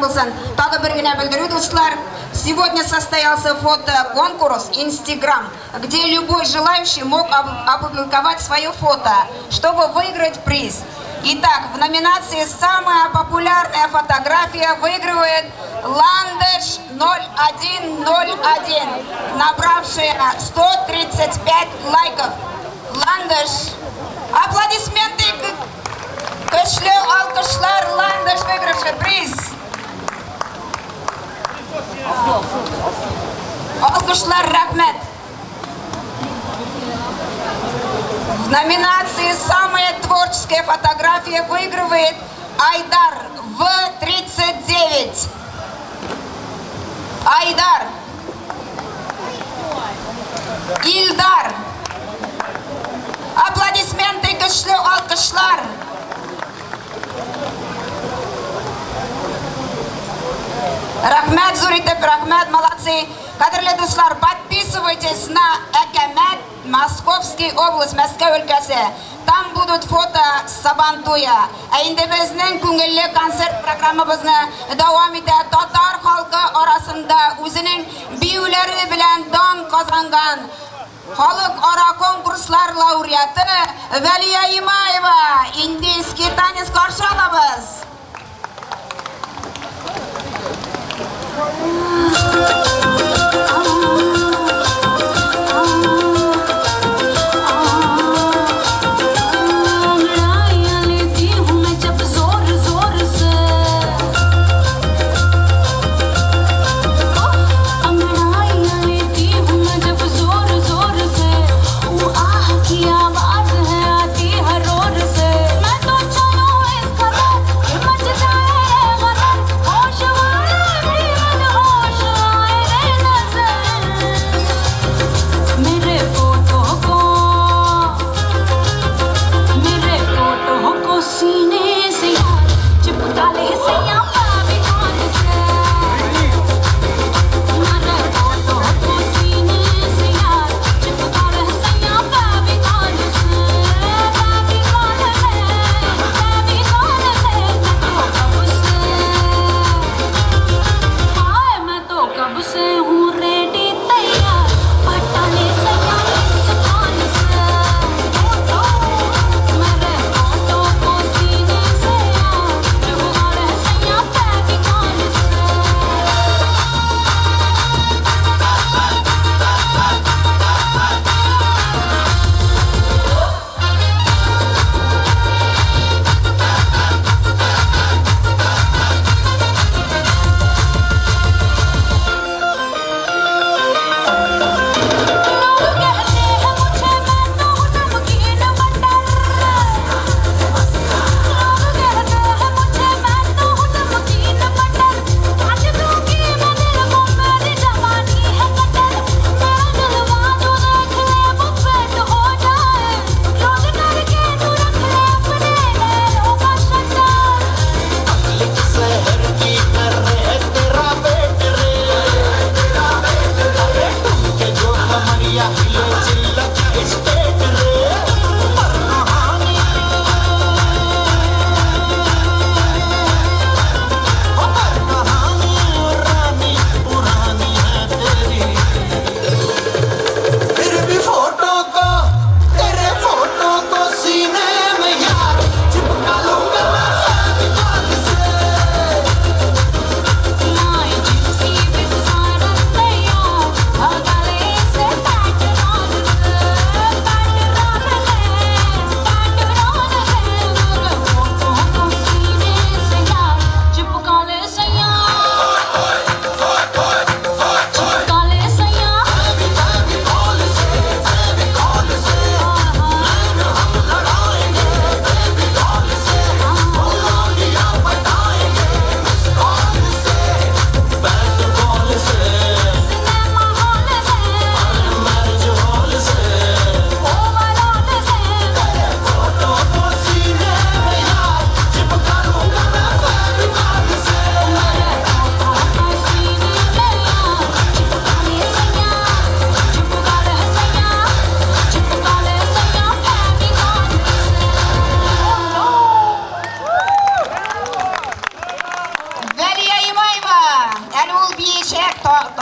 булсын. Тагы бер генә белдерү, дуслар. Сегодня состоялся фотоконкурс Инстаграм, где любой желающий мог опубликовать свое фото, чтобы выиграть приз. Итак, в номинации «Самая популярная фотография» выигрывает Ландыш 0101, набравшая 135 лайков. Ландыш. Аплодисменты! Көчле алкышлар, Ландыш, выигравший приз. Алкышлар, рәхмәт. В номинации «Самая творческая фотография» выигрывает Айдар В39. Айдар. Илдар. Аплодисменты, көчле алкышлар. Рәхмәт зур итеп, рәхмәт, молодцы. Кадерле дуслар, подписывайтесь на Әкәмәт, Московский область, Мәскәү өлкәсе. Там будут фото с Сабантуя. Ә инде безнең күңелле концерт программабызны дәвам итә татар халкы арасында үзенең биюләре белән дан казанган Халыкара конкурслар лауреаты Вәлия Имаева. Индийский танец каршы алабыз.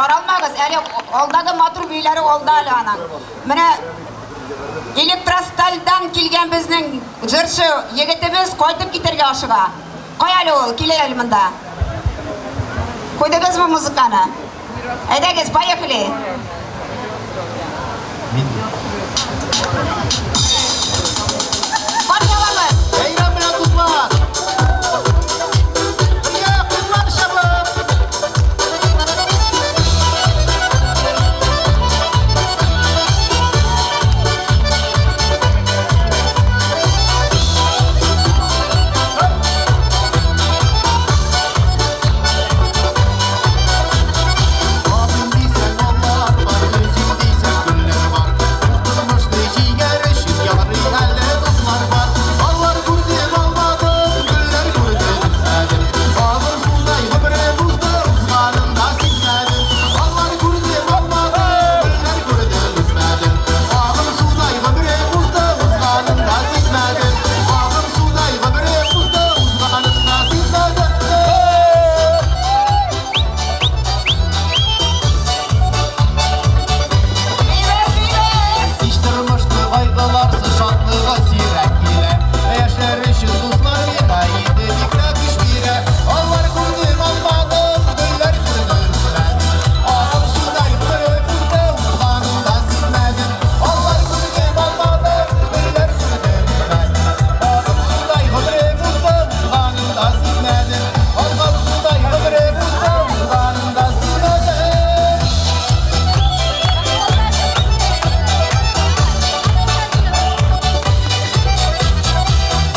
Таралмагыз, әле алдагы матур биюләре алда әле аның. Менә Электростальдан килгән безнең җырчы егетебез кайтып китәргә ашыга. Кая әле ул? Килә әле монда. Куйдыгызмы музыканы? Әйдәгез, поехали! Каршы алабыз! Бәйрәм белән, дуслар! Бергә куллар чабып! Абыйм дисәң аллар бар, өзим дисәң гөлләр бар. Бу тормышны җиңәр өчен ярый әле дуслар бар. Аллар күрдем, алмадым, гөлләр күрдем, өзмәдем. Агым судай гомерем узды, узганын да сизмәдем. Аллар күрдем, алмадым, гөлләр күрдем, өзмәдем. Агым судай гомерем узды, узганын да сизмәдем. Агым судай гомерем узды, узганын да сизмәдем. Биибез, биибез! Һич тормышны кайгыларсыз, шатлыгы сирәк килә. Яшьләр өчен дуслар миңа иде бик тә көч бирә. Аллар күрдем, алмадым, гөлләр күрдем, үзмәдем. Агым судай гомерем узды, узганын да сизмәдем. Аллар күрдем, алмадым, гөлләр күрдем, үзмәдем. Агым судай гомерем узды, узганын да сизмәдем. Агым судай гомерем узды, узганын да сизмәдем.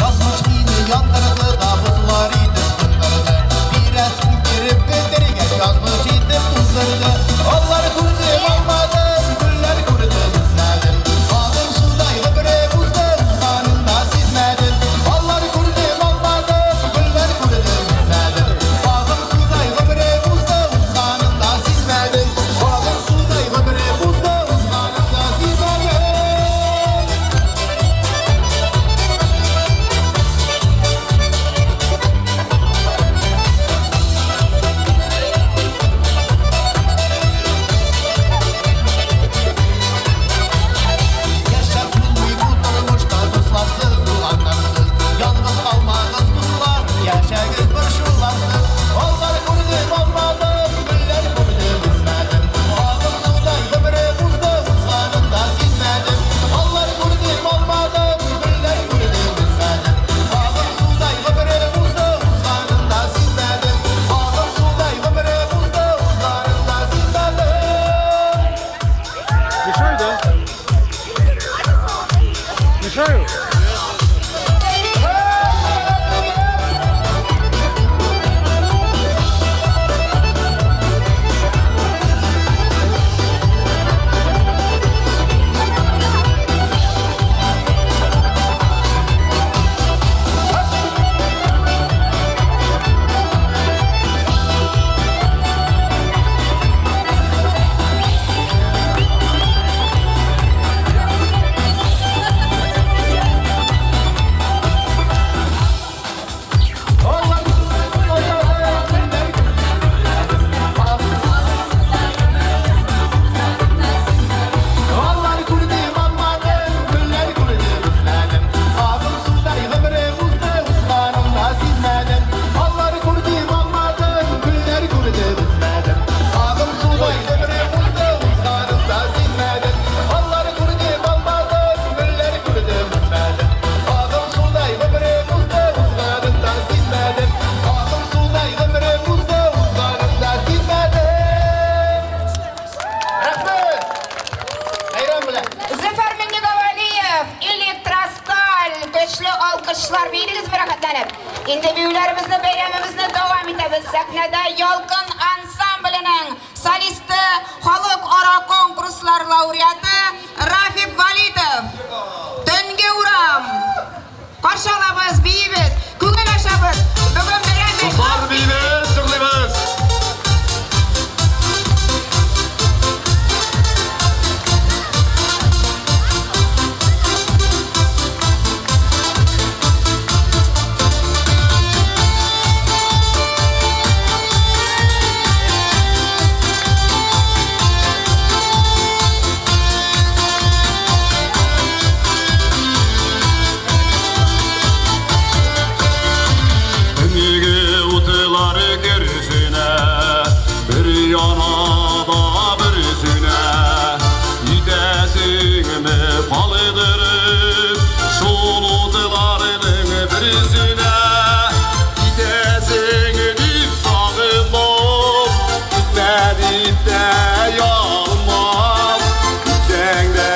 Язмыш мине яндырды да бозлар итеп сындырды. Бирәсен биреп бетергәч, язмыш итеп туздырды. Аллар күрдем, алмадым, гөлләр күрдем, үзмәдем. Агым судай гомерем узды, узганын да сизмәдем. Аллар күрдем, алмадым, гөлләр күрдем, үзмәдем. Агым судай гомерем узды, узганын да сизмәдем. Агым судай гомерем узды, узганын да сизмәдем. Яшәп булмый бу тормышта дусларсыз, туганнарсыз. Ялгыз калмагыз, дуслар, яшәгез борчуларсыз. Аллар күрдем, алмадым, гөлләр күрдем, үзмәдем. Агым судай гомерем узды, узганын да сизмәдем. Аллар күрдем, алмадым, гөлләр күрдем, үзмәдем. Агым судай гомерем узды, узганын да сизмәдем. Агым судай гомерем узды, узганын да сизмәдем. Мешаю, да? Мешаю? Аллар күрдем, Аллар күрдем, алмадым, гөлләр күрдем, үзмәдем. Агым судай гомерем узды, узганын да сизмәдем. Аллар күрдем, алмадым, гөлләр күрдем, үзмәдем. Агым судай гомерем узды, узганын да сизмәдем. Аллар күрдем, алмадым, гөлләр күрдем, үзмәдем. Агым судай гомерем узды, узганын да сизмәдем. Агым судай гомерем узды, узганын да сизмәдем. Рәхмәт! Бәйрәм белән! Зөфәр Миңнегалиев, Электросталь, көчле алкышлар бирегез рәхәтләнеп. Инде биюләребезне, бәйрәмебезне дәвам итәбез. Сәхнәдә Ялкын ансамбленең солисты, халыкара конкурслар лауреаты Рафик Валитов. Төнге урам. Каршы алабыз, биибез, күңел ачабыз. Бүген бәйрәм Дуслар, биибез, җырлыйбыз. Утлар керсенә, бер яна да бер сүнә. Китәсеңме калдырып, шул утларның берсенә. Китәсең дип сагынмам, китмә дип тә ялынмам. Китсәң дә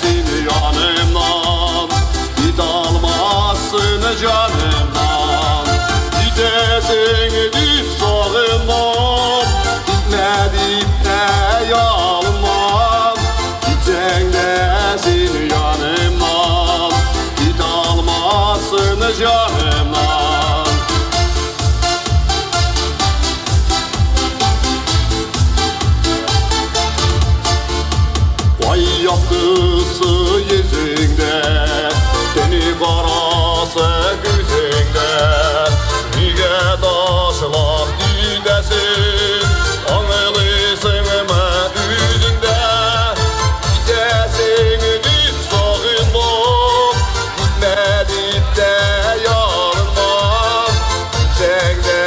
син янымнан, китә алмассың җанымнан. Китәсең дип сагынмам, китмә дип тә ялынмам. Китсәң дә син янымнан, китә алмассың җанымнан. Ай яктысы йөзеңдә, төн карасы күзеңдә. Нигә ташлап китәсең, аңлыйсыңмы үзең дә? Китәсең дип сагынмам, китмә дип тә ялынмам. Китсәң дә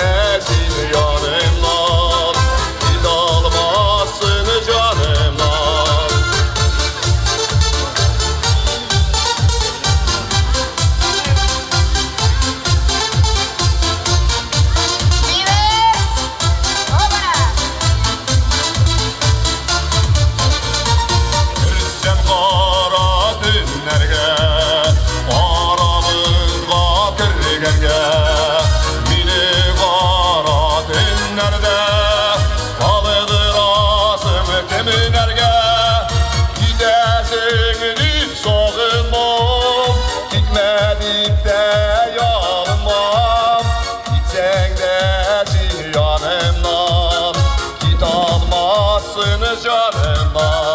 син янымнан, китә алмассың җанымнан. Биибез! Опана! Керсәм кара төннәргә, арабызга кергәнгә, мине кара төннәрдә калдырасың кемнәргә? Китәсең дип сагынмам, китмә дип тә ялынмам. Китсәң дә син янымнан, китә алмассың җанымнан.